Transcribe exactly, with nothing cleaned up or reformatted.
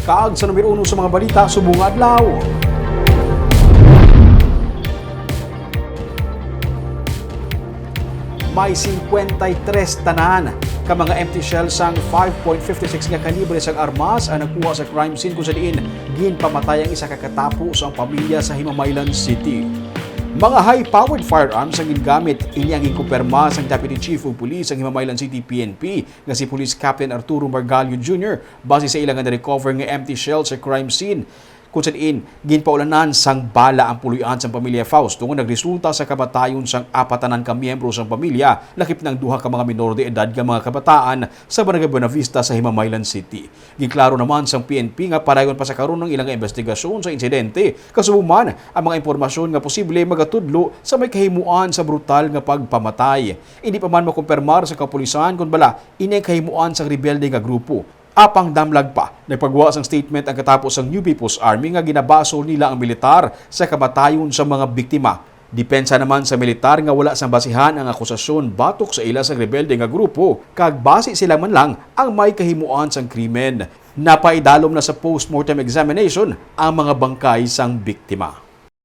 Kag sa numero uno sa mga balita subong nga adlaw, may cincuenta y tres tanan ka mga empty shell sang five point fifty six nga kalibre sang armas ang nakuha sa crime scene, kung sa diin ginpamatay ang isa ka katapo sang pamilya sa Himamaylan City. Mga high-powered firearms ang gingamit. Ini ang ginkumpirma sang Deputy Chief of Police sang Himamaylan City P N P nga si Police Captain Arturo Margallo Junior base sa ila nga na-recover nga empty shell sa crime scene, kung sa diin ginpaulanan sang bala ang puloy-an sang pamilya Fausto nga nagresulta sa kamatayon sang apat tanan ka miyembro sang pamilya, lakip na ang duha ka mga minor de edad nga mga kabataan sa Barangay Buenavista sa Himamaylan City. Ginklaro naman sang P N P nga padayon pa sa karon ang ilang investigasyon sa insidente, kasubo man ang mga impormasyon nga posible magatudlo sa may kahimuan sa brutal nga pagpamatay. Indi pa man makumpirmar sa kapulisan kon bala ini ang kahimuan sang rebelde nga grupo. Apang damlag pa, nagpagwa sang statement ang katapo sang New People's Army nga ginabasol nila ang militar sa kamatayon sa mga biktima. Depensa naman sa militar nga wala sang basihan ang akusasyon batok sa ila sang rebelde nga grupo, kag basi sila man lang ang may kahimuan sang krimen. Napaidalom na sa postmortem examination ang mga bangkay sang biktima.